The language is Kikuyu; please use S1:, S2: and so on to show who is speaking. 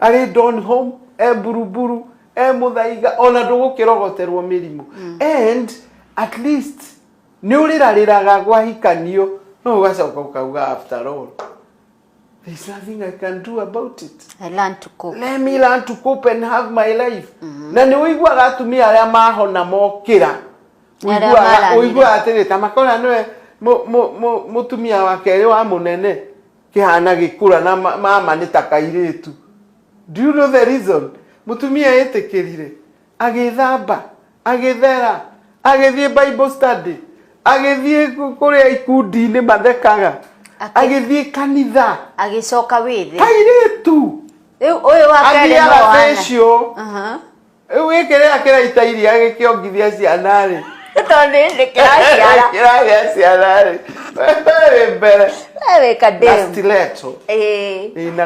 S1: Arĩ Donholm, e Buruburu, e Muthaiga, ona ndũgũkĩrogoterwo mĩrimũ. And at least nĩ ũrĩrarĩraga gwahikanio, no ũgacoka ũkauga, "After all, there's nothing I can do about it."
S2: I learn to cope.
S1: Let me learn to cope and have my life. Na nĩ ũiguaga atumia arĩa mahona mokĩra.
S2: Nĩ arĩa
S1: Ũiguaga
S2: maranire.
S1: ũiguaga atĩrĩ, ta makora nĩwe mũtumia wa kerĩ wa mũnene kĩhana gĩkũra na mama nĩ ta kairĩtu. Do you know the reason? Mũtumia ĩtĩkĩrire, agĩthamba, agĩthera, agĩthiĩ Bible study, agĩthiĩ kũrĩa ikundi-inĩ mathekaga, agĩthiĩ kanitha.
S2: Agĩcoka wĩthĩ.
S1: Kairĩtu.
S2: Rĩu ũyũ wa kerĩ no
S1: Athiaga
S2: wana.
S1: Facial. Rĩu gĩkĩ rĩrĩa kĩraita iria gĩkĩongithia ciana rĩ,
S2: Tondũ nĩ kĩraciara.
S1: Kĩragĩa ciana rĩ, wĩ mbere
S2: We wĩ
S1: na
S2: kadem.
S1: stiletto.
S2: Ĩĩ.
S1: Ĩ, na